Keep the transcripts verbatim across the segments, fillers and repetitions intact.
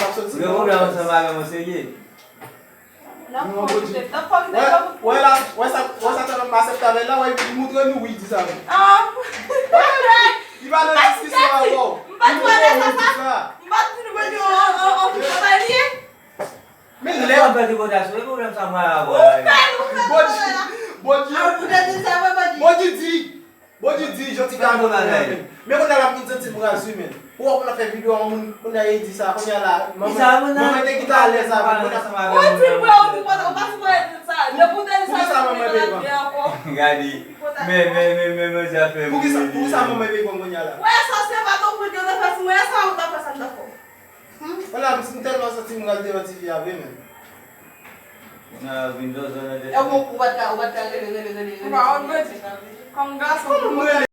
k ap soti. Ou gen pwoblèm ansanm avè m, ou serye? N ap fòkite, n ap fòkite. Wè, wè la, wè sa, wè sa tande m asepte avè l la, wè, li moutre nou, wi, di sa, wi. Ah! Li pa nan diskisyon avè w. M pa t wè sa, sa. M pa t di nou mete yon, yon, yon, yon, yon, yon, Men lè w ap fè tripotay sou li, pwoblèm sa mwen avè w la. Ou fè l, ou fè l, ou fè l. Bondye, Bondye. Ah, ou te di sa, mwen, Bondye. Bondye di, Bondye di, Jodi ka mwen bagay. Men kounye a la m vin santi m razi, men. Ou wè kounye a fè videyo a yon moun, kounye a li di sa, kounye a la. Manman, manman te kite alèz avè l, kounye a. Ou di vre, ou di konsa, ou pa sipòte di sa. Depi ou te di sa, poukisa manman peye kòb? Gade. Men, men, men, men, men, zafè. Poukisa, poukisa manman peye kòb kounye a la? Wè, sa se pa ton kout yo te fè sou mwen, sa ou ta fè sa, m dakò. Wala, m tèlman santi m pral devan tifi a vre, men. Nan vin zòzò nan tèt. E bon, ou pa t ka, ou pa t ka rele, rele, rele, rele. Ou pa wè, kòm gason. Kòman m rele?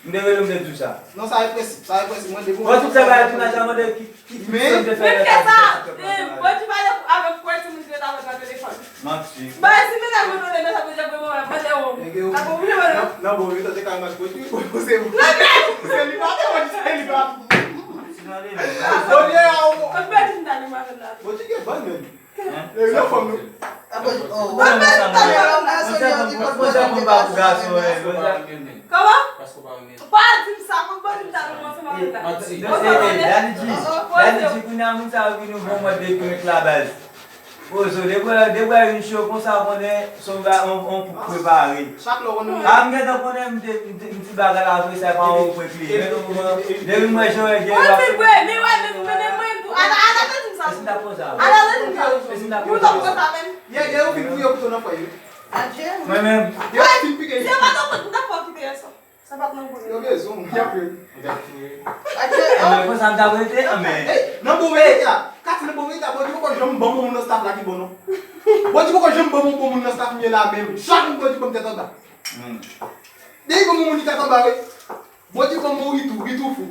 M te rele w, m te di w sa. Non, sa e prensip, sa e prensip. Mwen, depi Bon, tout sa bagay, tout sa, mande ki, ki, ki Men- sa m te fè Men lè fè sa, sa, sa, sa, sa, sa. Bondye pale avèk kòrèk, se moun ki rete avèk nan telefòn. Manti. Bay, si medam yo tande mesaj, Bondye ap voye mwen, mande yo. Nèg yo, Ap oblije mande. Nan, nan, bon, yo tande kay mwen, Bondye, se, se li pa te, Bondye, se li pa. Bondye, a, o, Bondye, Bondye, Bondye, Bondye, Bondye, Hein? E, yo fanm nou. Apo, oh. Mwen, mwen, sa, mwen, mwen, mwen, mwen, mwen, mwen, pa pou gason, eh, mwen, sa. Kòman? Pa di m sa, pou mwen di m sa, nou kòmanse mwen la. Eh, eh, Daddy G, Daddy G, kounye a moun sa yo ki nou bon mòd de krenk la baz. Pozo, debwè, debwè yon cho konsa, konnen, se yon ba-, yon, yon koup prepare. Chak lè w konnen. A, m gentan konnen, m te, m te, m ti bagay la vre, sa pa yon koup prepare. Men nou, depi m wè jan w gen. Mwen, men, mwen, men, men, mwen, tou, ala, ala, tande m sa. E si m t ap konsa? Ala, tande m sa. E si m t ap Pou konsa? Tande m sa, men. Ye, ye, ou vin fouye kouto nan fwa yo. Adje. Mwen menm. Ye, ou fin pike. Se pa nan mwen, m t ap fè w kite yè swa. Sa pa t nan mwen. Yo bezwen, y ap fè. Adje, Anmè, oh. Konsa m t ap rete, anmè. Ey, nan bon verite a. Kati nan bon verite a, Bondye poko janm ban m yon moun nan staff la ki bon, non. Bondye poko janm ban m yon bon moun nan staff m ye la menm. Chak moun Bondye ban m tèt anba. Hmm. Depi ban m yon moun li tèt anba, wi. Bondye ban m yon ritou, ritou fou.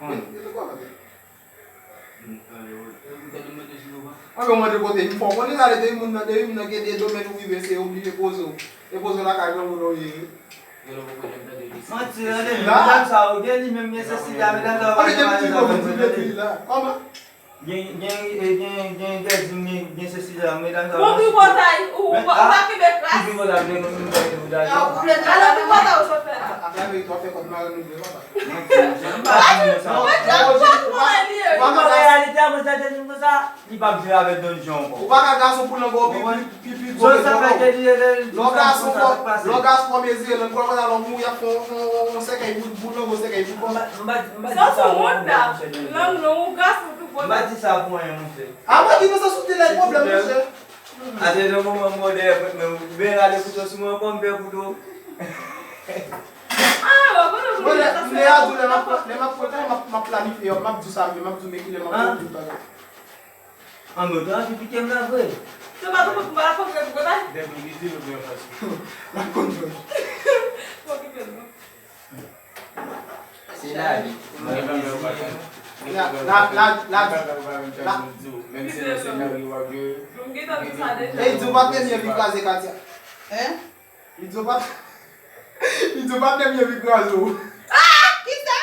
Hmm. Ritou kòman? Anben, mwen te kote, m fò konnen sa, depi moun nan, depi moun nan gen de domèn ou vive, se oblije poze w. E poze w lakay granmoun ou ye. Manti, tande, medam sa yo, gen li menm gen Cecilia, medam sa yo pa gen mari nan fanmi, tande. Kòman? Gen, gen, e, gen, gen Gerdine, gen, gen Cecilia, medam sa yo. Bon, tripotay, ou, ou pa kenbe kras. Ki tripotay, gen nou, nou, nou, nou, nou, Ala tripotay ou sot fè la. Apre, apre, w ap fè kòb mare nou vre, papa. Manti, manti, m pa di nou sa. Mwen di, mwen di, mwen di, An reyalite, a, mwen tande di m konsa, li p ap jwe avèk Don Juan ankò. Ou pa ka gason pou lanmò, pi, pi, pi, pi gwo ke lanmò. Lè w gason fò, lè w gason fò mezire lang, kòman lè w mouri, y ap fè yon, yon, yon, yon sèkèy pou, pou lanmò sèkèy pou kò. M pa, m pa, m pa di sa pou anyen, monchè. Lang long, ou gason tou gwo. M pa di sa pou anyen, monchè. A, mwen di nou sa sou tele pwoblèm, monchè. Atè nan moman m wè w dèyè pòt mwen, ou byen rale kouto sou mwen ankò, m pè kouto. Mwen, lè, lè a di w, lè m ap, lè m ap pran tan, m ap, m ap planifye, m ap di w sa, m ap di w men kilè m ap pran tout bagay. An, men w te anvi pike m la vre. Se pa tout moun pa konn fè pou bagay. Depi ki di nou byen fasil. M ap konn fè. Okipe m non. Se lavi. La, la, la, la, la. Menm si nan senaryo a ke. Ey, di w pa t renmen vi kraze Katia. Hein? Li di w pa t, li di w pa t renmen vi kraze w. Ah! Kisa?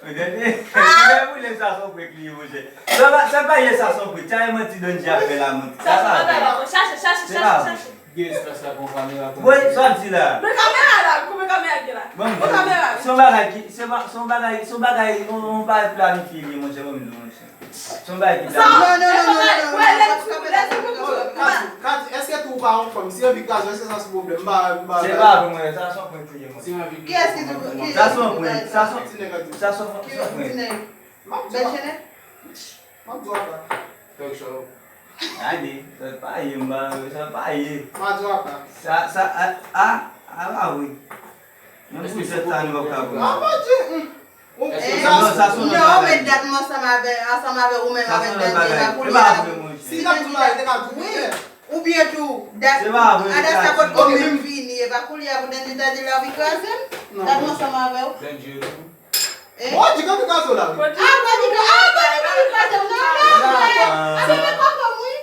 Gade, gade pou lè sa son prank li ye, monchè. Sa pa, sa pa ye sa son prank. Sa e manti Don Juan ap fè la, manti. Sa pa vre. Chache, chache, chache, chache. Gen espas la pou kamera pou. Wi, sa w di la. Men kamera la, koupe kamera ki la. Bon, kamera. Se yon bagay ki, se pa, se yon bagay, se yon bagay, yon, yon bagay planifye li ye, monchè, bon, monchè. Se yon bagay ki ta. Non, non, non, non, non, non, non, pa kanpe la, pa kanpe la. Kati, Kati, èske tou ou pa yon fanm? Si anvi kraze, èske sa se pwoblèm? M pa, m pa. Se pa vre, mwen, sa se yon prank li ye, mwen. Kiyès ki di, ki, sa se yon prank, sa se yon, sa se yon, sa se yon prank. M ap di w apa. M ap di w apa. Talk show. Gade, sa pa ye, m pa, sa pa ye. M ap di w apa. Sa, sa, a, a, a pa vre. Menm pou sèt sa, nou p ap ka pran. M ap di, hmm. Ou, eh, non, sa se yon lòt bagay. Non, men dat m ansanm avè, ansanm avè ou menm avèk Daniela, kounye a. Si l ap di bagay, te ka di wi. Oubyen tou, dat, se pa vre, Adassa potko menm vini, e pa kounye a pou Daniela di l anvi kraze m. Dat m ansanm avè w. Eh? Bon, di k anvi kraze w la, wi. Ah, pa di k, ah, pa di k anvi kraze m, non, non, non. Ah, men, men, papa m, wi.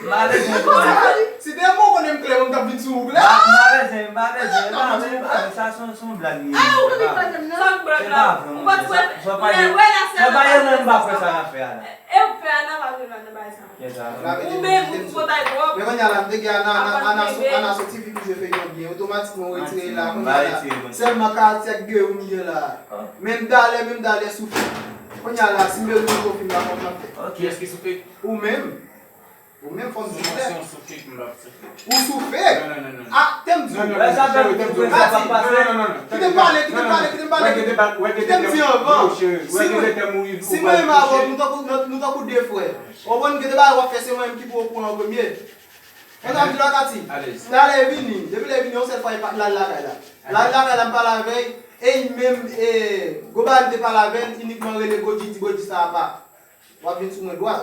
M pa bezwen konnen. Si te mwen konnen m klè, mwen t ap vin sou ou klè. M pa bezwen, m pa bezwen, m pa bezwen, m pa bezwen. Sa se yon, se yon blag li ye. Ah, ou konn sa. Sa blag la. Ou pa t wè. Sa pa ye, sa pa ye, mwen m pa kwè sa n ap fè a la. E ou fè a nan pa vle nan bagay sa. Kisa? Ou menm, ou twò tay twòp. Men kounye a la, m te gen Ana, Ana, Ana, Ana soti vin pou jwe feyton byen. Otomatikman, ou retire la. Kounye a la, sèlman Katia ak Guerou m gen la. Menm Dalè, menm Dalè soufri. Kounye a la, si m bezwen yon fim la, fòk m ap fè. Kiyès ki soufri? Ou menm. Ou menm fò m di klè. Si yon soufri, m p ap soufri. Ou soufri? Non, non, non, non. Ah, te m di w. Non, non, non, cheri, te m di w. Kati, non, non, non, non. Kite m pale, kite m pale, kite m pale. Kite m di anvan. Si mwen, si mwen menm avè w, nou tankou, nou, nou tankou de frè. Ou konprann, gen de bagay w ap fè, se mwen menm ki pou okouran an premye. Mwen ap di la, Kati. Talè vini. Depi lè vini, yon sèl fwa, l al lakay la. L al lakay la, m pale avè l. E li menm, e, gwo bagay m te pale avè l, inikman rele Godji, di Godji sa apa. W ap vin sou mwen dwat.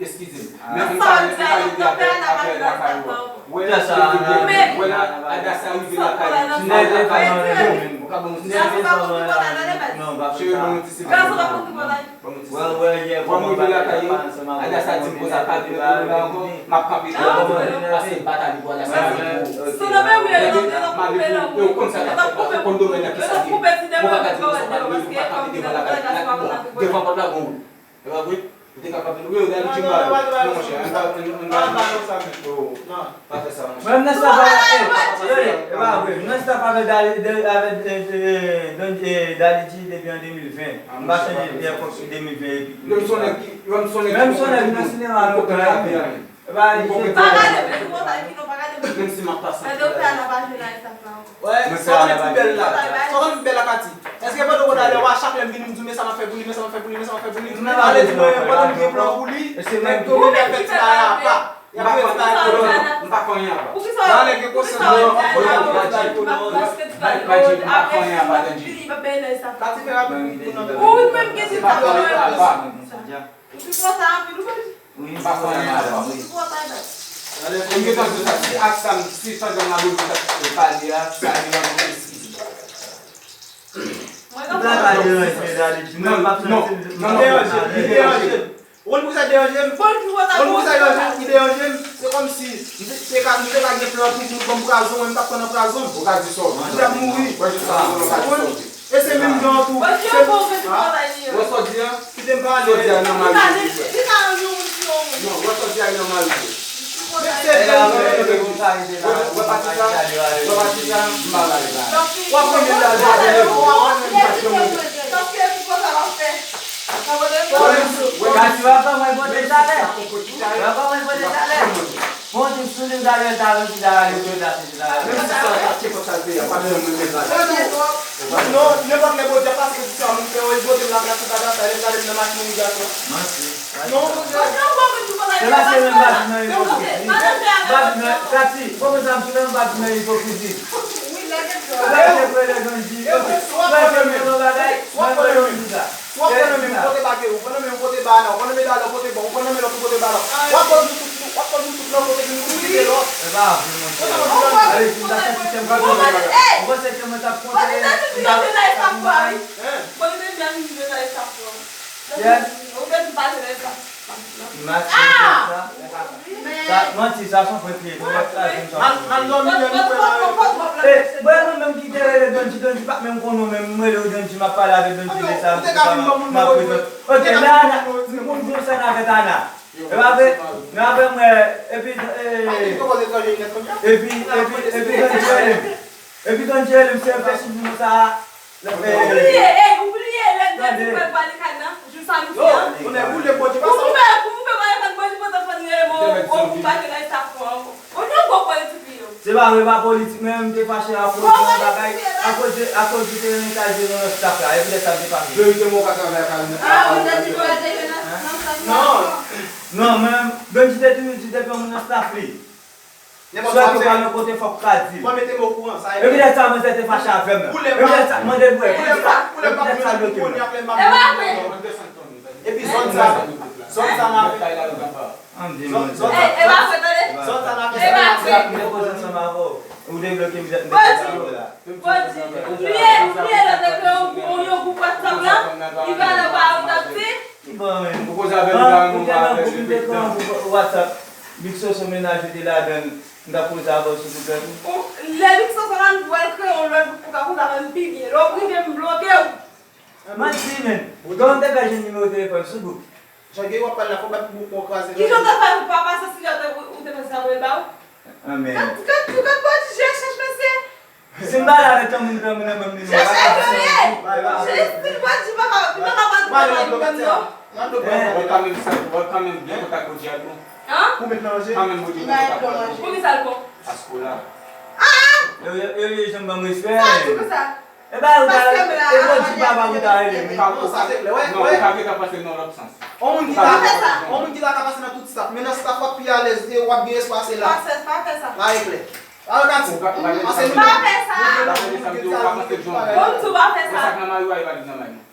Eskize m. Men ann pale, ann pale de afè, afè lakay ou a. Wè, wè la, Adasa rive lakay li. Ou ka ban m ti silans. Cheri, ban m ti silans. Ban m ti silans. Wè m rive lakay yo, Adasa di m konsa pa vin nan la ankò, m ap kanpe deyò, paske m pa ta li pou Adasa vin pou ou. Gade, m ale pou ou, e ou konn sa k ap fèt la, ou konn domèn nan ki sa l ye. Ou pa ka di konsa, ou pa dwe, ou pa kanpe devan lakay la, devan pòt la gon wout. E pa vre? Ou te ka kanpe, wi, Dali G ba yo. Non, monchè, ann pa, ann, ann pa, pa fè sa, monchè. Mwen, m nan staff avèk, eh, eh, e pa vre, m nan staff avèk Dali, de, avèk, eh, eh, Don, eh, Dali G depi an de mil ven. M pa chanje, eh, kòm si de mil ven epi. Yo, m son nèg ki, yo, m son nèg ki, menm son nèg nan sinema nou konnen. E pa, pa gade, men nou kontan epi non, pa gade, men menm si m ap pase. Gade, ou fè a la pa jwe nan staff la ankò. Wè, sa w ap di bèl la. Sa w ap di bèl la, Kati. Èske pandan w konn ale, w a chak lè m vini, m di w, men sa m ap fè pou li, men sa m ap fè pou li, men sa m ap fè pou li. Alè di mwen, pandan m gen plan pou li, nèg yo gen fè ti bagay apa. Y ap fè ti bagay kolon. M pa fè anyen apa. Nan lè gen konsyans mwen, m ap fè ti bagay kolon. M pa fè anyen apa, Dendji. Kati fè rapid pou nou. Ou menm gen ti bagay apa. Ou sipòte anpil, ou pa di. Wi, m pa konnen, madanm, wi. Ou sipòte anpil. M gentan di w sa, si ak sa m, si pandan m ap pale a, sa deranje m, eskize m. Mwen pa deranje, Dali, mwen pa santi m deranje. Ou konn poukisa deranje m? Ou konn poukisa deranje m? Li deranje m. Se kòmsi m te, te ka, m te ka gen plan pou, pou, pou m prazon, mwen m t ap pran nan prazon. Ou ka di sa w vle. M t ap mouri. Ou konprann? E se menm jan an tou. Wè sa w di a? Kite m pale. Sa w di a nan mal vre. Non, wè sa w di a nan mal vre. Men se bèl vre. Wè pati sa, wè pati sa, m pa pale la. W ap renmen la, w ap renmen, w ap renmen, m pa janm renmen. Kati w ap ban mwen pote talè. W ap ban mwen pote talè. Bon, di sou li w ta lè ta lè, w ta lè, w ta lè. Menm si sa, sa, se konsa l te ye, pa bezwen mwen menm la. Non, nenpòt lè Bondye ap pase sou sa, moun fè yon bote m la plas ou pa ta sa, lè m gade m nan machin moun gason. Manti. Non, Bondye. Se paske menm pa di nan ipokrizi. Pa di nan, Kati, bon, men sa m sou menm pa di nan ipokrizi. Ou pa te kwè lè Dondji, ok. Ou pa te kwè nan bagay, mwen kwè nan Dondji sa. Si w ap pran nan men m, pote ba Kerou, pran nan men m, pote ba Ana, ou pran nan men Dala, pote ba w, ou pran nan men lòt, ou pote ba lòt. W ap pran nou tout, w ap pran nou tout nan kote ki nou kite lòt. E pa vre, monchè. Alezi, m ta santi kè m kontan. Ou panse ke mwen t ap kontan, m t ap kontan bagay? Yes. Ou te di pa te lè sa. Mati, sa, sa manti, sa se yon fake. Mal, mal dòmi, lè nou kwè nan yo. Eh, bon, mwen menm ki te rele Dondji, Dondji pa t menm konnen w menm, mwen rele w Dondji, m ap pale avèk Dondji de sa, m ap prezante. Ok, la, Ana, moun di yon sèn avèk Ana. E pa vre, nan apre mwen, epi, eh, epi, epi, epi Dondji rele m. Epi Dondji rele m, se fè sou moun sa. Ou bliye, ey, ou bliye lè Dondji fè pale kay nan, jou sa nou fè an. Pou mwen, pou mwen pale kay Dondji pandan fè n rele mwen, ou, ou pa te nan staff mwen ankò. Ou nan gwo politik li yo. Se pa vre, pa politik, men m te fache akoz de yon bagay, akoz de, akoz de te renmen kay de nan staff la, e poutèt sa m te fache. Verite mwen, ou ka travay ak Alina. Ah, ou te di pou al te nan, nan staff la. Non. Non, men Dondji te toujou di depi yon moun nan staff li. Nenpòt sa w fè. Swa ke pa nan kote fòk ou ka di l. Mwen mete m okouran, sa e. Epi lè sa, manzè te fache avè m. Epi lè sa, mande l, wè, epi lè sa, l bloke m. E pa vre. Epi zòn sa, zòn sa n ap fè. An di mwen. Zòn sa n ap fè. Zòn sa n ap fè. Ou debloke m, m te fè sa avè w la. Ou bliye, ou bliye lè te kreye yon, yon gwoup WhatsApp la, li pa nan pa ou t ap di. Ki bon, men. Ou koze avè l, li pa nan gwoup, li te kreye yon gwoup WhatsApp. Big Soso mennaj ou te ladan l, m t ap koze avè w sou gwoup la tou. Lè Big Soso la, m wè l kreye yon lòt gwoup pou ka koze avè m pi byen. Lè w prive m, m bloke w. Manti, men. Ou te fè jwenn nimewo telefòn sou gwoup. Jan gen w ap pale la, fò w bat pou w kraze. Kijan w te fè pou pa pase si lè w te, ou te pase sa pou l ba w? Amen. Gad, gad, gad bòdji, chèch mesye. Si m pale avèk yon moun, yon moun nan ban m nimewo. Chèch mesye. Jistin bòdji pa ka, li pa ka bat pou l ba w moun non. Ou kanmenm sa, ou kanmenm gen kontak Bondye ak nou. Hein? Ou met nan je. Kanmenm Bondye gen kontak ak nou. Poukisa l bon? Paske w la. Ah! Yo, yo, yo, yo janm ban m respè. Sa di pou sa. E ba ou ta, e Bondye papa ou ta rele m. Ou ka, ou ka, non, ou ka gentan panse nan lòt sans. On moun ki la, on moun ki la ka pase nan tout staff, men nan staff w ap pi alèz, e w ap gen espwa, se la. Pa fè, pa fè sa. La e klè. Alò, Kati, pase nou. Pa fè sa. Bon, m di w pa fè sa. Sa k nan mari w a, e pa li k nan mari nou.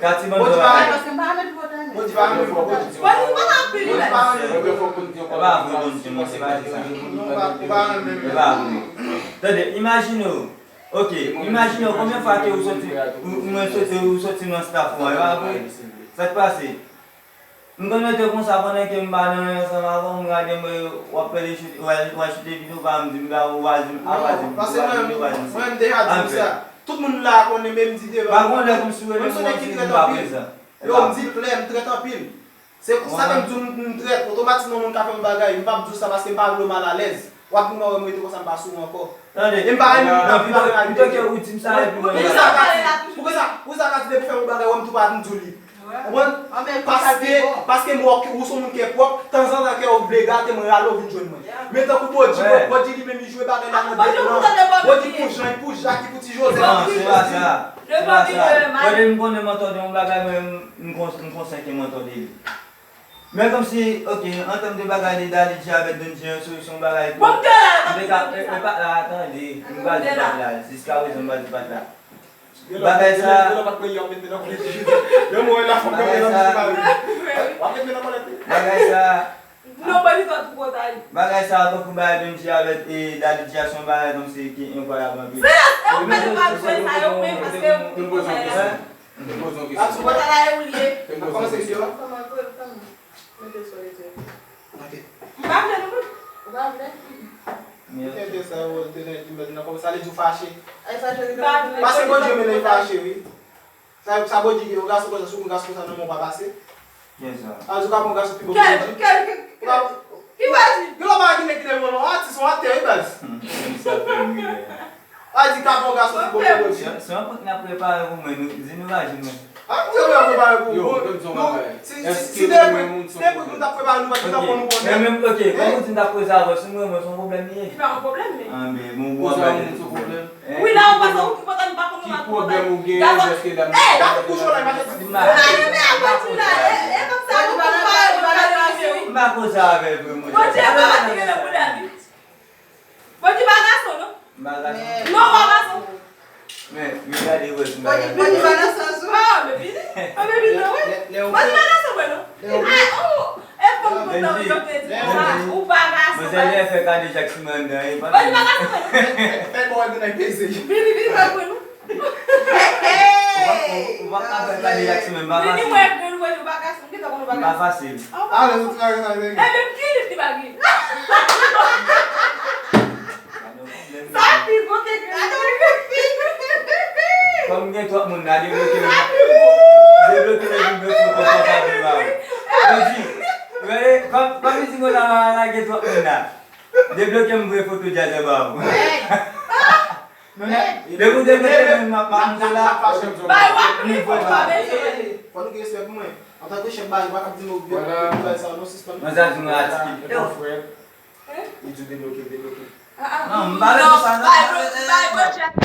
Kati ban dòlè. Paske m pa renmen pran tan. Bondye pa renmen pran tan. Bondye pa renmen pran tan. E pa vre, Bondye, mwen, se pa di sa. E pa vre. Tande, imajine w. Ok, imajine w konbyen fwa ke ou soti, ou, mwen soti, ou soti nan staff ou an, e pa vre? Sa k pase? M konn rete konsa pandan ke m pa nan ansanm avè w, m gade mwen, w ap pede choute, w al, w al choute videyo pa m, di m ba ou pa di m, a pa di m, ou pa di m, ou pa di m. Mwen, m deja di m sa. Tout moun la konnen, men m di devan. Pa gen lè kòmsi w rele m, w di m pa prezan. Yo, m di klè, m trèt anpil. Se pou sa ke m di w m, m trèt, otomatikman moun ka fè m bagay, m p ap di w sa paske m pa vle w malalèz. W ap vin wè m rete konsa, m pa sou ou ankò. Tande, e m pa renmen moun k ap pale mal de tèt. Poukisa w ka di, poukisa, poukisa w ka di depi w fè m yon bagay, wè m tou pa vin di w li? Konprann? Paske, paske m wè w, ou se yon moun ki pwòp, tanzantan kè w vle gate, mwen rale w vin jwenn mwen. Men tankou Body, Body li menm li jwe bagay la nan de plan. Body pou Jan, li pou Jak, li pou Ti Jozèf, li pou Ti Jozèf. Non, se pa sa. Se pa sa. Kote m konnen mwen tande yon bagay, mwen, m, m kon-, m konsèke mwen tande li. Men kòmsi, ok, an tèm de bagay de Dali G avèk Don G, se, se yon bagay ke m te ka, e, e pa, a, tande, m pa di pat la, jiska prezan m pa di pat la. Bagay sa, bagay sa, bagay sa, bagay sa, tankou bagay Don G avèk, e, Dali G a, se yon bagay kòmsi ki enkwayab anpil. Se, e, ou mèt pa jwe sa yo, men paske ou konn sa yo. Mwen poze yon kesyon. Ou konn sa la e ou li ye. Mwen poze yon kesyon. Kòman, kòman? Mete sou rezo. Ok. M pa vle non. Ou pa vle? Tenten sa yo te nan di mèt nan kòm sa li di w fache. Ay, fache li pa vle. Paske Bondye men li fache, wi. Sa, sa Bondye gen, yon gason konsa, sou yon gason konsa nan men w pa pase. Kiyès sa? A, ou ka pran yon gason pi bon ke Bondye. Kèl, kèl, kèl, ki Bondye? Gen lòt bagay ki nèg ki leve non, atis, yon atè, wi, baz. Sa fè m ri, wi. A di ka bon gason ki bon pou Bondye. Se, se yon prank n ap prepare pou mwen, nou, di nou pa jwenn mwen. A, di nou pa prepare pou mwen. Si, si, si de prank, si de prank nou t ap prepare, nou pa t ap konn nou konnen. Men menm, ok, kòm ou di n t ap prepare, si mwen, mwen, se yon pwoblèm li ye. Li pa yon pwoblèm, men. A, men, bon, bon, se yon pwoblèm. Wi, la, ou pa sa, ou ki kontan, nou pa konn nou pa kontan. Ki pwoblèm ou gen, dèske dam nan? Ey, gade koujou la, imajine. Ou pa renmen avè di la, e, e kòm sa, nou konn pa, nou pa renmen, wi. M pa konn sa avè l, vre, mwen. Bondye pa mande gen nan bouda li. Bondye pa gason, non? M pa gason. Non, ou pa gason. Men, men gade wè si m pa gason. Bondye pa nan sans ou. Ah, men vini. Ah, men vini, non, wi. Bondye pa gason, vre, non? Ah, oh, e fanm kontan, wi, yo te di konsa, ou pa gason. Manzè, lè fè kade Jackson nan, e pa Bondye pa gason, vre, non? Fè bò wè nan peze. Vini, vini, vini, vini. Ou pa, ou, ou pa ka fè kade Jackson, men m pa fasil. Vini, mwen, vini, mwen, ou pa gason. Ki tan konn ou pa gason? M pa fasil. Ah, ou pa gason. Ale, nou ti bagay sa, vini. E menm ki liv ki pa gen? Sa pi bon ke gade. Kòm gen twòp moun la, debloke m. Debloke m epi m vle foto pòtablè ba ou. Ou di, kòm, kòm li di konsa, la, la, gen twòp moun la. Debloke m vre foto djazz ba ou. Depi w debloke men m, m ap montre la. Bay, w ap pran foto avè l. Fò nou gen respè pou mwen. Antanke chèf, bay, ou pa ka di nou bagay sa, non, sispann. Mwen sa di mwen atik. Yo. Li di debloke, debloke. Ah, ah. Non, m pa vle di sa, non. Bay, bay, bay,